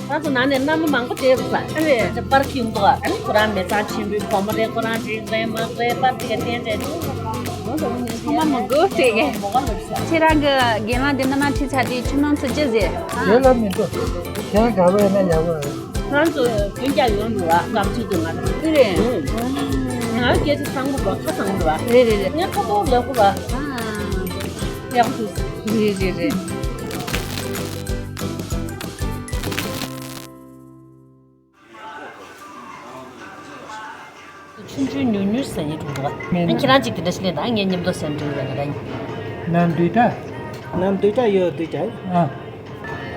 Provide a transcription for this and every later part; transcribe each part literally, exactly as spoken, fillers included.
ང་ཚོ་ནང་ནས་མནའ་མ་མང་པོ་བསྡད་པ་ས། ཨ་རེད། ཅེ་པར་ཁྱིམ་དུ་ཨ་ནི་ཁོ་རང་མི་ཚང་ཆེན་པོའི་བུ་མོ་རེད། ཁོ་རང་འགྲིག་རེད་མ་རེད། པར་དེ་ག་བསྟན་རེད། ཚང་མ་མང་པོ་བསྡད་གི། མོ་ག་ལ་ས། ཁྱེད་རང་གི་རྒན་ལགས་འདི་མནའ་མ་ཁྲིད་ཚར་དུས་ཁྱིམ་ནང་ཚོ་ཅི་ཟེར། དེ་ལ་མི་འདུག་ཁྱེད་རང་དགའ་བོ་ཡིན་ན་ཡག་པོ་རེད། ང་ཚོ་རྒྱུན་རྒྱག་ཡོང་འདུག་ཨ། སྐབས་ཚིག་ཏུ་ང་ཚོ་ཨེ་རེད། ང་སྐད་ཆ་བཟང་པོ་རེད། ཁ་བཟང་པོ་རེད། རེད་རེད་རེད། ངས་ཁ་ཐོག་ལེགས་པོ་རེད། ཨ། ཡག་པོ་འདུག་རེད་རེད་རེད། ཆུང་ཆུང་ཉུང་ཉུང་ཟ་ཡི་འགྲོ་འདུག་ཨ། མེད་ན། ཁྱེད་རང་ཅིག་དེ་འདྲ་ཞིག་ལས་དང་ངས་མཉམ་དུ་ཟ་འགྲོ་ཡོད་ན་ར། ནམ་འདུས་ད། ནམ་འདུས་ད་ཡོད་འདུས་ད། ཨ།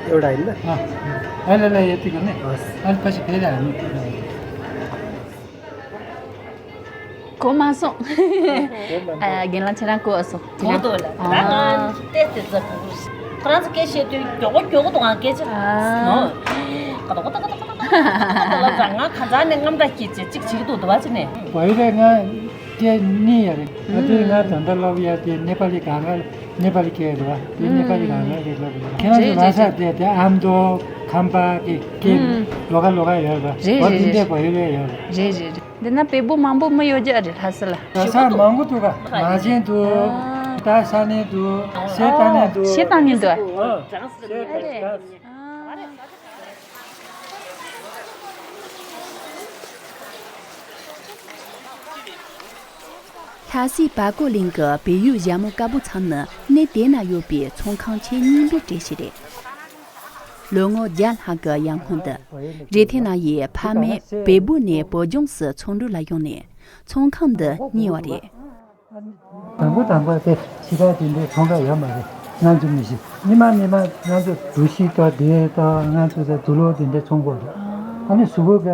ཡོད་ར་ཡིན་ད། ཨ། ཨ་ལ་ལ་ཡོད་དུས་ག་ནས། ཨ། ཨ་ལ་ཕ་ཞིག་ཕེ་ར་ཨ་ནི། གོ་མ་སོང་། གོ་མ་སོང་། ཨ། རྒན་ལགས་ཁྱེད་རང་གོ་སོང་། གོ་འདུག་ལ། ཨ། ད་ང་བལྟས་ཏེ་ཛ་ཁུ་ཁུ་ཁོ་རང་ཚོ་སྐད་བཤད་དུས་མགྱོགས་པོ་མགྱོགས་པོ་འདུག་ཨང་སྐད་ཆ། ཨ། ནོ། ཀ་ཏོ་ཀ་ཏོ་ཀ་ཏོ་ཀ་ཏོ་ཀ་ཏོ་ལབ་ཙང་ང་གང་ཟག་ནས་རྔམ་སྐྲག་སྐྱེས་བྱས་གཅིག་བྱེད་ཀྱི་འདུག་འདུག་བ་ཅི་ནས། བ་ཡི་རེད། ང་སྐད་གཉིས་ཡ་རེད། ཨ་དེ་ང་ད་ལྟ་སློབ་ཡ་དེ་ནེ་པ་ལི་གང་ག་ནེ་པ་ལི་སྐད་རེད་བ། དེ་ནེ་པ་ལི་གང་ག་རེད་སློབ་ཡ། ཁྱེད་རང་ཚོ་རེད་ལ་ས་རེད་དེ་དེ་ཨམ་དོ་ཁམ་པ་གི་སྐད་ལོ་ག་ལོ་ག་ཡོད་རེད་བ། རེད་རེད་རེད། འདི་འདྲས་བ་ཡི་རེད་ཡོད་རེད། རེད་རེད་རེད། འདི་ན་བལ་པོ་མང་པོ་མི་ཡོད་རྒྱུ་རེད་ལྷ་ས་ལ། ལྷ་ས་མང་པོ་འདུག་ག་མ་བྱན་འདུག་ད་ས་གནས་འདུག་ཤེ་ཏ་ནས་འདུག་ཤེ་ཏ་ནས་འདུག་ཨ། ཤེ་ཏ་ནས་འདུག་ལྷ་སའི་བལ་ཀོ་གླིང་གི་བལ་ཡུལ་ཞྭ་མོ་དཀར་པོ་ཚང་ནི་གནས་དེ་ན་ཡོད་པའི་ཚོང་ཁང་ཆེས་རྙིང་པའི་གྲས་ཤིག་རེད། ལོ་ངོ་བརྒྱ་ལྷག་གི་ཡར་སྔོན་དུ། རེ་ཐེ་ན་ཡི་ཕ་མེས་བལ་པོ་ནས་བོད་ལྗོངས་སུ་ཚོང་འགྲུལ་ལ་ཡོང་ནས་ཚོང་ཁང་འདི་གཉེར་བ་རེད། དང་པོ་དང་པོ་དེ་ཕྱི་ཁ་དེ་འདྲའི་ཚོང་ཁང་ཡོད་མ་རེད། ང་ཚོ་མི་ཤེས། ཉི་མ་ཉི་མ་ང་ཚོ་འབྲུ་ཤིག་ཏོ་དེ་ཏོ་ང་ཚོ་དེ་དུག་ལོག་དེ་འདྲའི་ཚོང་གོ་རེད། ཨ་ནི་གཟུགས་པོ་ག་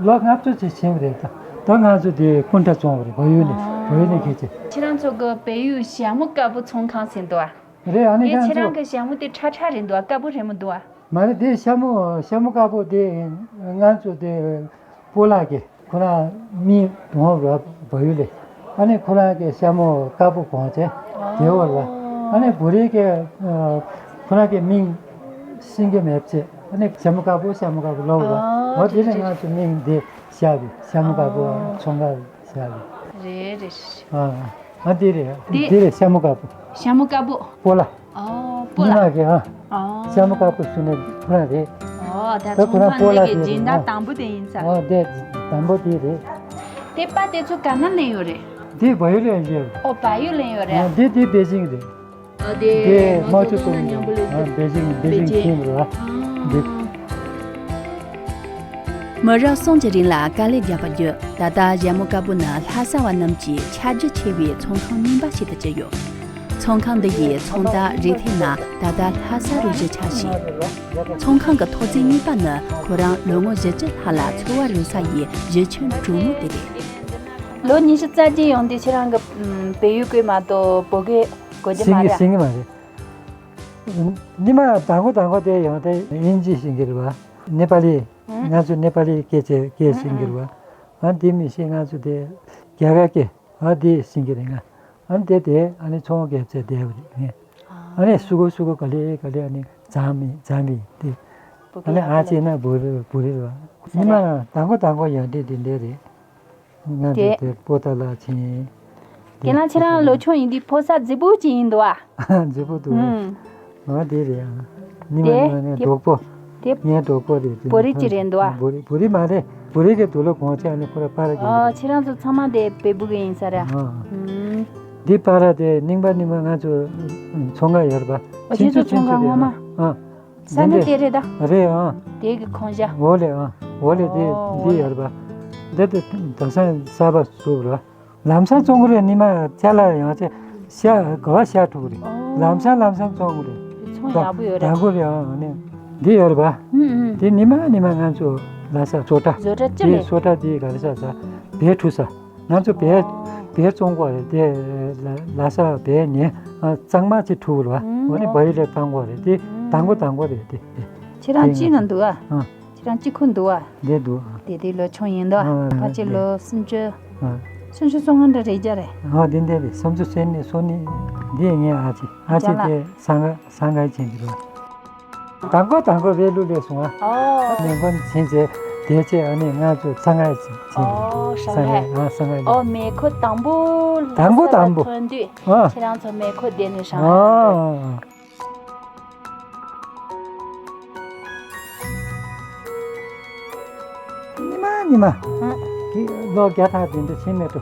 ལོ་ལྔ་བཅུ་ཙམ་ཕྱིན་པ་རེད། ད་ད་ང་ཚོ་དེ་སྐུ་འདྲ་བཙོང་བ་རེད། བལ་ཡུལ་ནས་བལ་ཡུལ་ནས་ཁྱེར་ཅིག་ཁྱེད་རང་ཚོ་གི་བལ་ཡུལ་ཞྭ་མོ་དཀར་པོ་ཚོང་ཁང་ཟེར་འདུག་ཨ། རེད། ཨ་ནི་དེ་ང་ཁྱེད་ཚོ་རང་གི་ཞྭ་མོ་དེ་ཁྲ་ཁྲ་རེད་འདུག་ཨ། དཀར་པོ་རེད་མི་འདུག་ཨ། མ་རེད། དེ་ཤ་མོ་ཤ་མོ་དཀར་པོ་དེ་ང་ཚོ་དེ་སྤོ་ལགས་ཀྱི་ཁོ་རང་མི་དོང་ར་བ་ཡུ་ལེ། ཨ་ནི་ཁོ་རང་གི་ཤ་མོ་དཀར་པོ་གོང་ཆེ་དེ་བར་ལ། ཨ་ནི་བོ་རིག་གི་ཁོ་རང་གི་མིང་ཤིང་གི་མེབ་ཆེ། ཨ་ནི་ཤ་མོ་དཀར་པོ་ཤ་མོ་དཀར་པོ་ལོ་བ། ཨོ་དེ་ནས་ང་ཚོ་མིང་དེ་ཤ་བི་ཤ་མོ་དཀར་པོ་ཚོང་ཁང་ཤ་བི། རེད་རེད། ཨ་ཨ་དེ་རེད། དེ་དེ་རེད། ཤ་མོ་དཀར་པོ། ཤ་མོ་དཀར་པོ། སྤོ་ལགས། ཨོ་སྤོ་ལགས། ཉི་མ་གི་ཨ། ཨོ། ཤ་མོ་དཀར་པོ་ཟེར་ནས་ཁོ་རང་རེད། ཨོ་ད་ད་ཁོ་ཚོང་རང་ཁང་སྤོ་ལགས་ནས་ཀྱི་དེ་སྦྱིན་བདག་རེད། དང་པོ་དེ་ཡིན་ས། ཨོ་དེ་དང་པོ་དེ་རེད། དེ་པ་དེ་ཚོ་ག་ན་ལེན་ཡོད་རེད། དེ་བལ་ཡུལ་ལེན་ཡོད་རེད། ཨོ་བལ་ཡུལ་ལེན་ཡོད་རེད། ཨོ་དེ་དེ་པེ་ཅིང་རེད། ཨོ་དེ་དེ་མ་ཆུ་ཏུང་ཨ་པེ་ཅིང་པེ་ཅིང་ཁྱིམ་རེད་བ། དེ། མི་རབས་གསུམ་གྱི་རིང་ལ་དཀའ་ལས་བརྒྱབ་པ་བརྒྱུད། ད་ལྟ་ཞྭ་མོ་དཀར་པོ་ནི་ལྷ་ས་བ་རྣམས་ཀྱི་ཆ་རྒྱུས་ཆེ་བའི་ཚོང་ཁང་རྙིང་པ་ཞིག་ཏུ་གྱུར་ཡོད། ཚོང་ཁང་འདི་ཡི་ཚོང་བདག་རེ་ཐེ་ན་ད་ལྟ་ལྷ་ས་རུ་གཞིས་ཆགས་ཤིང་། ཚོང་ཁང་གི་ཐོག་བརྩེགས་གཉིས་པ་ནི་ཁོ་རང་ལོ་ངོ་བཞི་བཅུ་ལྷག་ལ་འཚོ་བ་རོལ་ས་ཡི་གཞིས་ཆེན་གྲོ་མོ་དེ་རེད། ལོ་ཉི་ཤུ་རྩ་གཅིག་ཡོང་དུས་ཁྱེད་རང་གི་བལ་ཡུལ་སྐད་མ་གཏོགས་བོད་སྐད་གོ་རྒྱུ་མ་རེད། ཤེས་ཀྱི་མ་རེད། ཉི་མ་དང་པོ་དང་པོ་དེ་ཡང་དེ་དབྱིན་ཇི་ཤེས་ཀྱི་རེད་བ། ནེ་པ་ལི། ཨང་། ང་ཚོ་ནེ་པ་ལི་སྐད་ཆ་སྐད་ཤེས་ཀྱི་རེད་བ། ཨང་། ཨ་དེ་མི་ཤེས། ང་ཚོ་དེ་རྒྱ་གར་སྐད་ཨ་དེ་ཤེས་ཀྱི་རེད་ང་། ཨ་དེ་དེ་ཨ་ནི་ཚོང་རྒྱབ་ཚད་བསྡད་པ་རེད་ངས། ཨ་ནི་སུ་གོ་སུ་གོ་ག་ལེ་ག་ལེ་ཨ་ནི་ཛམ་མི་ཛམ་མི་དེ། ཨ་ནི་ཨ་ཅེ་ན་བོ་རི་བོ་རི་རེད་བ། ཉི་མ་དང་པོ་དང་པོ་ཡང་དེ་དེ་འདྲ་རེད། ང་དེ་དེ་དེ་སྤོ་ཏ་ལ་ཕྱིན། རྒན་ལགས་ཁྱེད་རང་ལོ་ཆུང་ཡིན་དུས་ཕོ་གསར་རྫིག་པོ་ཅིག་ཡིན་འདུག་ཨ། རྫིག་པོ་འདུག་ཨ། ཨ་དེ་རེད་ཨ། ཉི་མ་དེ་ཉི་མ་ངའི་དེ་གྲོགས་པོ། དེ་ངའི་གྲོགས་པོ་རེད་དེ། བོ་རི་ཅི་རེད་འདུག་ཨ། བོ་རི་བོ་རི་མ་རེད། བོ་རི་གི་དུག་ལོག་གོང་ཆེ་ཨ་ནི་ཁོ་ར་པ་ར་གི་ཨ། རེད། ཁྱེད་རང་ཚོ་ཚང་མ་དེ་བལ་པོ་གི་ཡིན་ས་རེད་ཨ། ཨ། ཨུམ། འདི་པ་ར་དེ་རྙིང་པ་རྙིང་པ་ང་ཚོ་ཚོང་ཁང་ཡོད་རེད་པ། ཨ་ཁྱེད་ཚོ་ཚོང་ཁང་ངོ་མ། ཨ། ས་གནས་དེ་རེད་ད། རེད་ཨ། དེ་གི་ཁོང་ཤ། འོ་ལེ་ཨ། འོ་ལེ་དེ་ཨོ། འདི་ཡོད་རེད་པ། འདི་དེ་དེང་སང་གསར་པ་བཟོས་པ་རེད་པ། ལམ་སང་བཙོང་གི་རེད། ཉི་མ་ཅ་ལག་ཡང་ཅི་ཤ་ག་བ་ཤ་ཐུག་གི་རེད། ཨོ། ལམ་སང་ལམ་སང་བཙོང་གི་རེད། ཚོང་ཡག་པོ་ཡོད་རེད། དང་པོ་རེད་ཨ། ཨ་ནི་འདི་ཡོད་རེད་པ། ཨུམ་ཨུམ། དེ་ཉི་མ་ཉི་མ་ང་ཚོ་ལ་ས་བཟོ་གྲྭ། བཟོ་གྲྭ་ཅི་དེ་ལས། བཟོ་གྲྭ་དེ་ག་རེ་ས་ས་བལ་འཁྲུ་ས། ང་ཚོ་བལ་ཨོ། བལ་བཙོང་གི་རེད་དེ། ལ་ལ་ས་བལ་ནས་ཨ་གཙང་མ་ཅིག་འཁྲུ་གི་རེད་པ། ཨུམ། འོ་ནི་ཨོ། བལ་ཡུལ་ལ་བཏང་གི་རེད་དེ། ཨུམ། དང་པོ་དང་པོ་རེད་དེ། ཁྱེད་རང་ཅི་ན་འདུག་ཨ། ཨ། ཁྱེད་རང་གཅིག་ཁུ་འདུག་ཨ། འདི་འདུག་ཨ། དེ་དེ་ལོ་ཆུང་ཡིན་དོ། ཨ། ཕལ་ཆེར་ལོ་སུམ་ཅུ། ཨ། སུམ་ཅུ་སོ་ལྔ་འདྲ་རེད་རྒྱ་རེད། ཨ་འདི་འདི་རེད། སུམ་ཅུ་སོ་གཉིས་སོ་གཉིས། འདི་ངའི་ཨ་ཅེ། ཨ་ཅེ་རྒྱ་ལ། དེ་སང་ག་སང་ག་ཅན་གྱི་རེད། དང་པོ་དང་པོ་བལ་ལུ་སླེབས་སོང་ཨ། ཨོ། མེ་འཁོར་ཕྱིན་རྗེས་དེ་ཚེ་ཨ་ནི་ང་ཚོ་ས་ང་ཕྱིན། ཨོ། ས་ང་ཨ། ས་ང་ཨོ། མེ་འཁོར་དང་པོ་དང་པོ་ལྷ་ས་དང་པོ་ཐོན་དུས་ཨ། ཁྱེད་རང་ཚོ་མེ་འཁོར་བསྡད་ནས་ཨ། ཧྲང་ཨ། ཉི་མ་ཉི་མ། ཨ། དེ་ལོ་བརྒྱ་ཐག་དེ་འདྲ་ཕྱིན་མེད་དོ།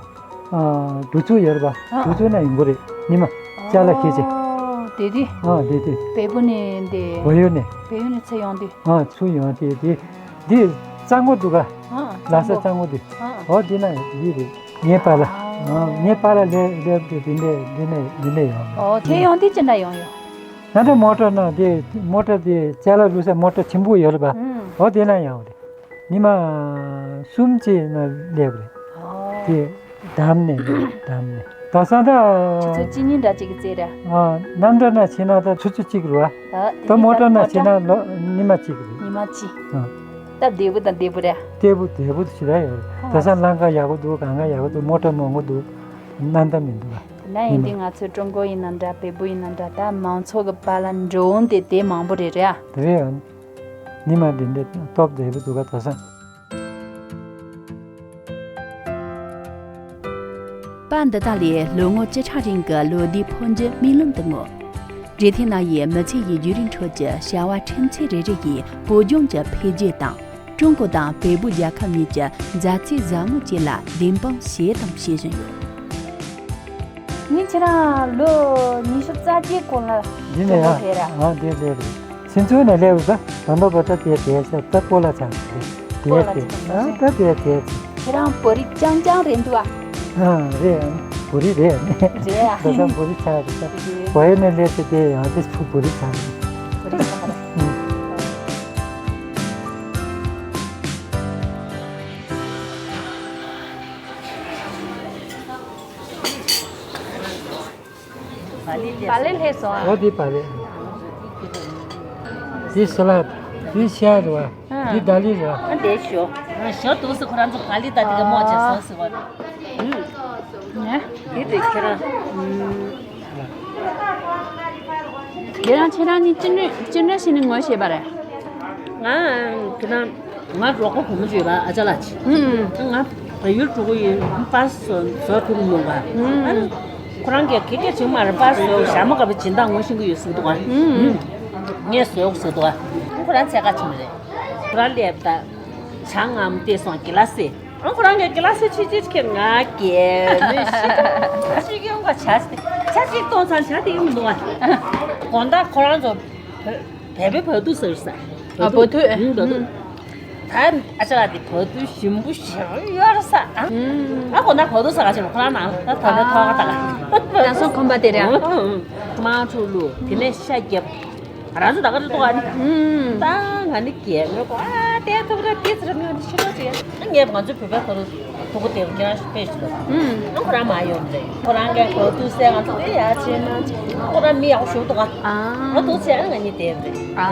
ཨ། འབྲུ་ཚུགས་ཡོད་རེད་པ། ཨ། འབྲུ་ཚུགས་ན་ཡོང་གི་རེད། ཉི་མ་ཅ་ལག་ཁྱེར་ཅིག་ཨོ། དེ་དུས། ཨ། དེ་དུས། བལ་པོ་ནས་འདི། བལ་ཡུལ་ནས། བལ་ཡུལ་ནས་ཚུར་ཡོང་དུས། ཨ། ཚུར་ཡོང་དུས་དེ། འདི་གཙང་པོ་འདུག་ག་ཨ། ལྷ་ས་གཙང་པོ། གཙང་པོ་འདི། ཨ། ཨོ། འདི་ན་འདི་རེད། ངའི་པཱ་ལགས། ཨ། ཨ། ངའི་པཱ་ལགས་ལས་ལས་དེ་འདི་འདྲས་འདི་ནས་འདི་ནས་ཡོང་། ཨོ། དེ་ཡོང་དུས་ཅི་འདྲ་ཡོང་ཡོད། ང་ཚོ་མོ་ཊ་ནང་དེ་མོ་ཊ་དེ་ཅ་ལག་བླུགས་ས་མོ་ཊ་ཆེན་པོ་ཡོད་རེད་པ། ཨུམ། ཨོ། དེ་ན་ཡོང་རེད། ཉི་མ་གསུམ་ཅིག་ན་སླེབས་རེད། ཨོ། དེ་འགྲམ་ནས་འགྲམ་ནས་ད་ས་ད། ཆུ་ཚོད་གཅིག་གཉིས་འདྲ་ཅིག་གི་རྩིས་རེད། ཨ། གནམ་གྲུ་ནང་ཕྱིན་ན་ད་ཆུ་ཚོད་གཅིག་རེད་པ། ད་མོ་ཊ་ནང་ཕྱིན་ན་ལོ་ཉི་མ་གཅིག་རེད། ཉི་མ་གཅིག་ཨ། སྟབས་བདེ་པོ་དང་བདེ་པོ་རེད། བདེ་པོ་བདེ་པོ་ཞེ་དྲག་ཡོད་རེད། ད་ས་ལམ་ཁ་ཡག་པོ་འདུག་གང་ག་ཡག་པོ་འདུག་མོ་ཊ་མང་པོ་འདུག་གནམ་ཐང་མི་འདུག་ག་དེ་ན་ཡིན་དུས་ང་ཚོ་ཀྲུང་གོ་ཡིན་ན་འདྲ། བལ་པོ་ཡིན་ན་འདྲ། ད་མང་ཚོགས་ཀྱི་བར་ལ་འགྲོ་འོང་དེ་དེ་མང་པོ་རེད་རེད་ཨ། དེ་རེད་ཨ། ཉི་མ་འདི་འདྲ་སྟབས་བདེ་པོ་འདུག་ག་ད་ས། པར་འདི་དག་ལས་ལོ་ངོ་བཅུ་ཕྲག་རིང་གི་ལོ་ཟླའི་འཕོ་འགྱུར་རྨི་ལམ་དུ་བསྔོ། རེ་ཐེ་ན་ཡིས་མི་ཚེ་ཡི་བརྒྱུད་རིམ་ཁྲོད་ཀྱི་བྱ་བ་ཁྲིམས་ཆད་རེ་རེ་ཡིས་བོད་ལྗོངས་ཀྱི་འཕེལ་རྒྱས་དང་། ཀྲུང་གོ་དང་བལ་པོ་རྒྱལ་ཁབ་གཉིས་ཀྱི་མཛའ་བརྩེའི་ཟབ་མོ་བཅས་ལ་བདེན་དཔང་བྱས་དང་བྱེད་བཞིན་ཡོད། ངས་ཁྱེད་རང་ལོ་ཉི་ཤུ་རྩ་གཅིག་གོང་ལ། འདི་ནས་ཡང་ཨ་འདི་འདི་རེད། ཕྱི་ཚུལ་ནས་སླེབས་ད་ད་ནོ་བ་ད་དེ་དེ་ས་ད་སྤོ་ལ་ཚང་དེ་དེ་སྤོ་ལ་དེ་ཚང་ཨ་ད་དེ་དེ་ཚང་། ཁྱེད་རང་བོད་རིགས་རྐྱང་རྐྱང་རེད་འདུག་ཨ། ཨ་རེད་ཨ། བོད་རིགས་རེད་ཨ་ནི། རེད་ཨ། ད་ད་བོད་རིགས་ཆགས་རེད་ད། རེད། བལ་ཡུལ་ནས་སླེབས་ཚེ་དེ་ཡང་དེ་ཚུ་བོད་རིགས་ཆགས་རེད། བོད་རིགས་ཆགས་རེད། ཨུ། བག་ལེབ་སླེབས་སོང་ཨ། འོ་འདི་བག་ལེབ། འདི་ས་ལད། འདི་ཤ་རེད་བ། ཨ། འདི་ད་ལི་རེད་བ། ཨ་འདི་ཞོ། ཨ་ཞོ་འདུག་སེ་ཁོ་རང་ཚོ་བག་ལེབ་ད་འདི་ག་མོ་བྱས་སོང་ཟེར་བ། ཨུ། ཨ། འདི་དེ་ཁྱེད་རང་། ཨུ། ཁྱེད་རང་ཁྱེད་རང་ནི་ཅི་ནུས་ཅི་ནུས་ཤི་ནི་ངོ་ཤེས་པ་རེད། ང་ཁྱེད་རང་། ང་རོགས་པ་བུ་མོ་ཅིག་ཡོད་པ་ཨ་ཅག་ལགས་ཅིག་ཨུམ། ང་བལ་ཡུལ་འགྲོ་གི་ཡིན་པ་བཟོ་བཟོ་ཐུབ་མྱོང་པ། ཨུམ། ཨ་ནི་ཁོ་རང་གིས་ག་གེ་བྱེད་མ་རེད་པ་བཟོ་ཞྭ་མོ་དཀར་པོ་སྦྱིན་བདག་ངོ་ཤེས་ཀྱི་ཡོད་ཟེར་གི་འདུག་ག་ཨུམ། ངས་བཟོས་ཟེར་གི་འདུག་ག་ཁོ་རང་འཚོལ་ག་ཕྱིན་པ་རེད། ཁོ་རང་སླེབས་ད་ཇ་མངར་མོ་སྟེར་སོང་གི་ལ་སེ། ཨ་ཁོ་རང་གིས་གི་ལ་སེ་ཕྱི་ཕྱི་ཁྱེར་ང་གས་ནས་ཤི་ཤི་གི་ཡོང་ག་ཇ་ཇ་གཅིག་གཏོང་ཚང་ཇ་དེ་ཡོང་མི་འདུག་ག་དགོང་དག་ཁོ་རང་ཚོ་བོད་བལ་པོའི་བོད་ཐུག་ཟེར་ས། ཨ་བོད་ཐུག་ཨུ་བོད་ཐུག་ཨུ། ད་ཨ་ཅག་ལགས་དེ་བོད་ཐུག་ཞིམ་པོ་ཞིམ་ཡོད་རེད་ས། ཨ་ཨུ། ཨ་ཁོ་ན་བོད་ཐུག་ཟ་ག་ཕྱིན་ཁོ་རང་ནང་ད་ད་ལྟ་ཐོག་ཁ་ད་ག་ད་སོ་ཁོམ་པ་དེ་རེད། ཨ་ཨ་ཨ། དམངས་ཁྲོད་ལུ་དེ་ནས་ཤ་རྒྱབ། ང་རང་ཚོ་ད་ག་རེ་ཐོག་ཨ་ནི། ཨུ། ད་ང་ནི་རྒྱལ་མོའི་གོ་ཨ་དེ་ཐུག་ར་དེ་ཚེ་ར་ངས་འདི་ཤི་ལོ་ཅིག་ཨ་ངས་ང་ཚོའི་བོད་པའི་ཁོ་རུ། ཐུག་པ་དེ་ཁྱེད་རང་ཞིག་ཕེབས་ཤིག་ལ། ཨུམ། ཁོ་རང་མ་ཡོང་རེད། ཁོ་རང་གིས་གོ་དུས་སེ་ང་ཚོ་དེ་ཡ་ཆེ་ན་ཁོ་རང་མི་ཡག་པོ་ཞིག་འདུག་ག་ཨ། ང་ཐུག་ཚེ་ང་གཉིས་དེ་རེད། ཨ།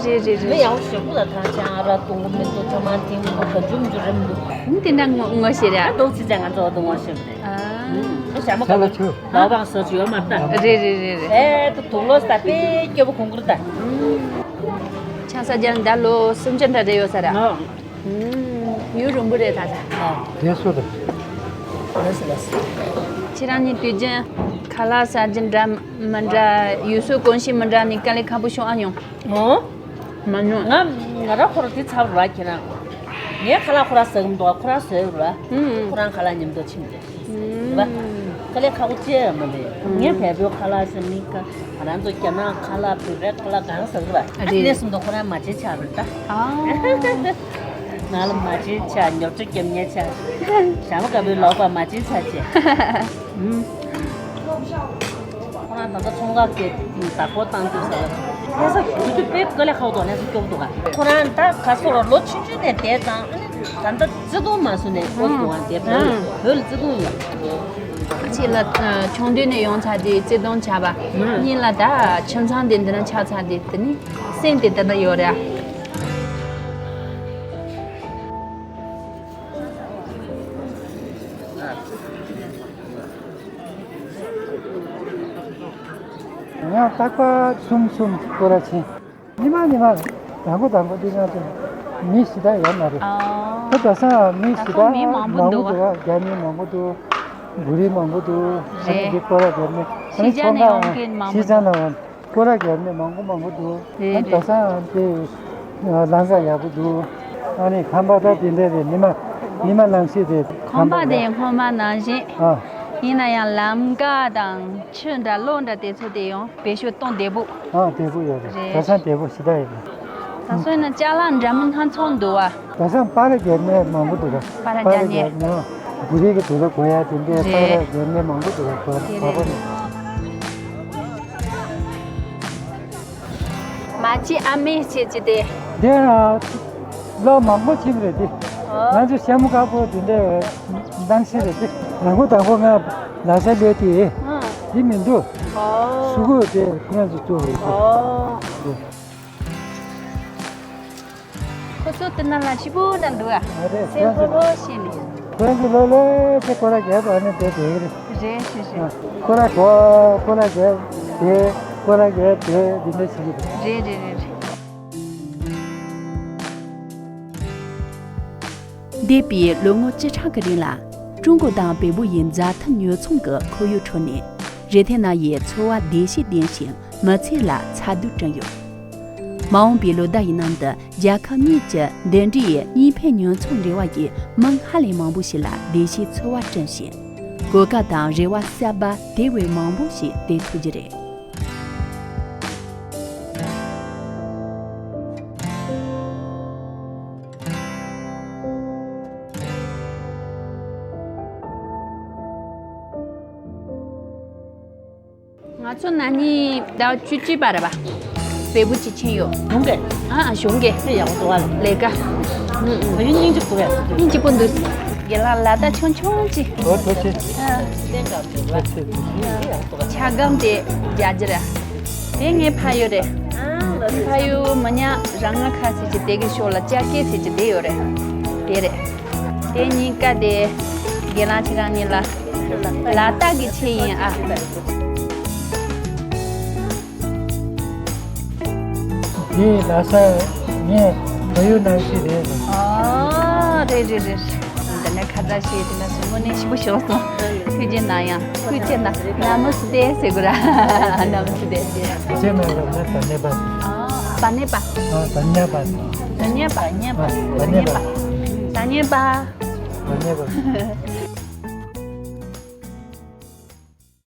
རེད་རེད་རེད། མི་ཡག་པོ་ཞིག་འདུག་ལ་ཐང་ཆང་ཨ་ར་དུང་མི་འདུག་ཐ་མ་ཐིང་མི་འདུག་ག་འཇུམ་འཇུ་རེ་མི་འདུག་ཨ་དེ་འདྲ་ངོ་ངོ་ཤེས་རེད་ཨ། ང་ཐུག་ཚེ་ང་ཚོ་འདུག་ངོ་ཤེས་རེད། ཨ། ཨུམ། ཞྭ་མོ་ས་ལ་ཁ་ཆུ། ལག་པང་སོ་ཆུ་ཡོད་མ་ད། རེད་རེད་རེད་རེད། ཨེ་ད་དུག་ལོག་ས་དཔེ་སྐྱོ་པོ་གོང་ཁུར་ད། ཨུམ། ཆང་ས་རྒྱག་ད་ལོ་སུམ་ཅུ་འདྲ་རེ་ཡོད་ས་ར། ཨ། ཨུམ། ཡུན་རིང་པོ་རེད་ད་ད། དེ་སུ་རེད། ལགས་སོ་ལགས་སོ། ཁྱེད་རང་གཉིས་དུས་རྒྱུན་ཁ་ལག་ཟ་རྒྱུ་འདྲ་མི་འདྲ་ཡུལ་སྲོལ་གོམས་གཤིས་མི་འདྲ་ནི་དཀའ་ལས་ཁག་པོ་བྱུང་ཨ་མྱོང་། ཨོ། མ་མྱོང་། ང་ང་ར་ཁོ་ར་དེ་ཚབ་ར་ཁྱེད་རང་། ངས་ཁ་ལག་ཁོ་ར་ཟ་གི་མི་འདུག་ཁོ་ར་ཟ་གི་ར། ཨུམ། ཁོ་རང་ཁ་ལག་མཉམ་དུ་ཕྱིན་ཏེ། ཨུམ། རེད་པ། དཀའ་ལས་ཁག་པོ་ཅི་ཡང་མ་རེད། ཨུམ། ངས་བལ་པོའི་ཁ་ལག་ཟེར་མི་ཁ་ང་རང་ཚོ་རྒྱ་ནག་ཁ་ལག་བོད་པའི་ཁ་ལག་གང་ཟ་གི་ར། ཨ་རེད། དེ་ནས་བཟུང་དུ་ཁོ་རང་མ་བརྗེད་ཆགས་པ་རེད་ད། ཨ། ང་ལ་མ་བརྗེད་ཆགས་ཉོ་ཆ་རྒྱབ་ཉེ་ཆ། ཞྭ་མོ་དཀར་པོའི་ལོག་པ་མ་བརྗེད་ཆགས་བྱས། ཨུམ། ཁོ་རང་ད་ལྟ་ཚོང་ཁང་གི་བདག་པོ་བཏང་དུས་ས་ལ་ལྷ་ས་རྒྱུ་དུས་དཔེ་དཀའ་ལས་ཁག་པོ་འདུག་ལྷ་ས་སྐྱོ་པོ་འདུག་ག་ཁོ་རང་ད་ག་སོ་ར་ལོ་ཆུང་ཆུང་ནས་བསྡད་ཙང་ཨ་ནི་ད་ལྟ་བརྩེ་དུང་མ་བཟོས་ནས་སྐྱོ་པོ་འདུག་ཨང་དེ་བོད་ལ་བརྩེ་དུང་ཡོད། ཁྱེད་ལ་ཆུང་དུས་ནས་ཡོང་ཚར་དུས་བརྩེ་དུང་ཆགས་པ། གཉིས་ལ་ད་ཁྱིམ་ཚང་དེ་འདི་ན་ཆགས་ཚར་དུས་དེ་ནི་སེམས་དེ་ད་ལྟ་ཡོད་རེད། ང་རྟག་པར་གསུམ་གསུམ་སྐོར་ར་ཕྱིན། ཉི་མ་ཉི་མ་དང་པོ་དང་པོ་འདི་ང་ཚོ་མི་ཞེ་དྲག་ཡོད་མ་རེད། ཨོ། ད་དེང་སང་མི་ད་ཞེ་དྲག་ཁོ་མི་མང་པོ་མང་པོ་འདུག་བ། འདུག་རྒྱ་མི་མང་པོ་འདུག་བོད་རིགས་མང་པོ་འདུག་ཨ་ནི་རེད། འདི་སྐོར་ར་རྒྱབ་ནས་ཨ་ནི་ཕྱི་རྒྱལ་ཚོང་ནས་ཁང་ཡོང་མཁན་མང་པོ་ཕྱི་རྒྱལ་ནས་ཡོང་སྐོར་ར་རྒྱབ་ནས་མང་པོ་མང་པོ་འདུག་རེད། ཨ་ནི་རེད། དེང་སང་དེ་ལམ་ཀ་ཡག་པོ་འདུག་ཨ་ནི་ཁང་པ་ད་དེ་འདྲ་རེད། ཉི་མ་ཉི་མ་ནང་བཞིན་རེད། ཁང་པ་ཁང་པ་དེ་ཡང་སྔོན་མ་ནང་བཞིན། ཨ། ཡིན་ན་ཡང་ལམ་ཀ་དང་ཆུ་འདྲ་གློག་འདྲ་དེ་ཚོ་དེ་ཡང་བེད་སྤྱོད་གཏོང་བདེ་པོ། ཨ། བདེ་པོ་ཡོད་རེད། རེད། དེང་སང་བདེ་པོ་ཞེ་དྲག་ཡོད་རེད། ད་སོ་ཡིན་ན་ཅ་ལག་འདྲ་མིན་སྣ་ཚོགས་འདུག་བ། དེང་སང་པར་རྒྱབ་ནས་མང་པོ་འདུག་ར། པར་རྒྱབ་ནས། པར་རྒྱབ་ནས་བོད་རིགས་ཀྱི་དུས་ལ་གོ་ཡ་དེ་འདྲའི་པར་རེད། རྒྱབ་ནས་མང་པོ་འདུག་ར། གོ་དེ་ར་རེད། གོ་ནས། མ་གཅིག་ཨ་མས་བྱེད་ཀྱི་དེ། འདི་ལོ་མང་པོ་ཕྱིན་རེད་དེ། ཨོ། ང་ཚོ་ཤ་མོ་དཀར་པོ་དེ་འདྲའི་འདང་ཤེས་རེད་དེ། དང་པོ་དང་པོ་ང་ལ་ས་ལས་དེ། ཨ། དེ་མི་འདུག་ཨོ། སུ་གུ་དེ་ཁོ་རང་ཚོ་བཙུགས་རེད་དེ། ཨོ། ཁོ་ཚོ་དེ་ན་ལ་ཞིབ་པོ་ན་འདུག་ཨ། ཨ་རེད། སེམས་ཁོ་ཚོ་ཕོ་བོ་བྱས་ནས། ཁོ་ཚོ་ལོ་ལོ་དེ་ཁོ་ར་རྒྱབ་ཨ་ནི་དེ་དེ་རེད། རེད་ཞེས་ཞེས། ཁོ་ར་གོ་ཁོ་ར་རྒྱབ་དེ་ཁོ་ར་རྒྱབ་དེ་འདི་འདྲ་ཞིག་རེད། རེད་རེད་རེད་རེད། འདས་པའི་ལོ་ངོ་བཅུ་ཕྲག་གི་རིང་ལ། ཀྲུང་གོ་དང་བལ་པོ་ཡི་མཛའ་མཐུན་ཉོ་ཚོང་གི་ཁོར་ཡུག་ཁྲོད་ནས། རེ་ཐེ་ན་ཡི་འཚོ་བ་བདེ་སྐྱིད་ལྡན་ཞིང་མི་ཚེ་ལ་ཚ་དུད་བསྐྲུན་ཡོད། མ་འོངས་པའི་ལོ་ཟླ་ཡི་ནང་དུ་རྒྱལ་ཁབ་གཉིས་ཀྱི་འདི་འདྲའི་གཉིས་ཕན་ཉོ་ཚོང་འབྲེལ་བ་ཡིས་མི་སྣ་ལས་མང་པོ་ཞིག་ལ་བདེ་སྐྱིད་འཚོ་བ་བསྐྲུན་ཞིང་། གོ་སྐབས་དང་རེ་བ་གསར་པ་དེ་བས་མང་པོ་ཞིག་སྟེར་ཐུབ་རྒྱུ་རེད། ང་ཚོ་ན་ནིང་ཟླ་བཅུ་གཅིག་པ་རེད་པ། བལ་པོ་གཅིག་ཕྱིན་ཡོད། གཞུང་གི་ཨ་ཨ་གཞུང་གི་ཨེ་ཡག་པོ་འདུག་ཨ། ལས་ཀ་ཨུ་ཨུ། ཡུན་སྙིང་རྗེ་པོ་ཡ། སྙིང་རྗེ་པོ་འདུག་དགེ་ལགས་ལ་ད་ཆུང་ཆུང་ཅིག་ཨོ་ཐུགས་རྗེ་ཆེ། ཨ། ཐུགས་རྗེ་ཆེ། ཆ་སྒམ་དེ་རྒྱ་རྒྱུ་ར། དེ་ངའི་ཕ་ཡུལ་རེད། ཕ་ཡུལ་མི་ཉག་ར་ང་ཁ་ཟེར་གྱི་དེ་གི་ཕྱོགས་ལ་ལྕགས་སྐེད་ཟེར་གྱི་དེ་ཡོད་རེད། དེ་རེད། དེ་གཉིས་ཀ་དེ་དགེ་ལགས་ཁྱེད་རང་གཉིས་ལ་ལ་དྭགས་ཀྱི་ཆས་ཡིན་ཨ། དེ་ལ་ས་ངས་བལ་ཡུལ་ནང་ཞིག་རེད། ཨོ་རེད་རེད་རེད། འདི་ནས་ཁ་བརྡ་བྱས་དེ་ནས་སུ་མོ་ནས་ཞིབ་པོ་ཤོག་སོང་། ཐུགས་རྗེ་གནང་ཡང་ཁུལ་ཆེ་ན་ན་མོ་སི་ཏེ་ཟེར་དགོས་ར། ན་མོ་སི་ཏེ། ཁྱེད་མ་ལབ་ན་ད་ནས་པ། ཨོ་ད་ནས་པ། ཨོ་ད་ནས་པ། ད་ནས་པ་ཉས་པ་ད་ནས་པ། ད་ནས་པ། ད་ནས་པ།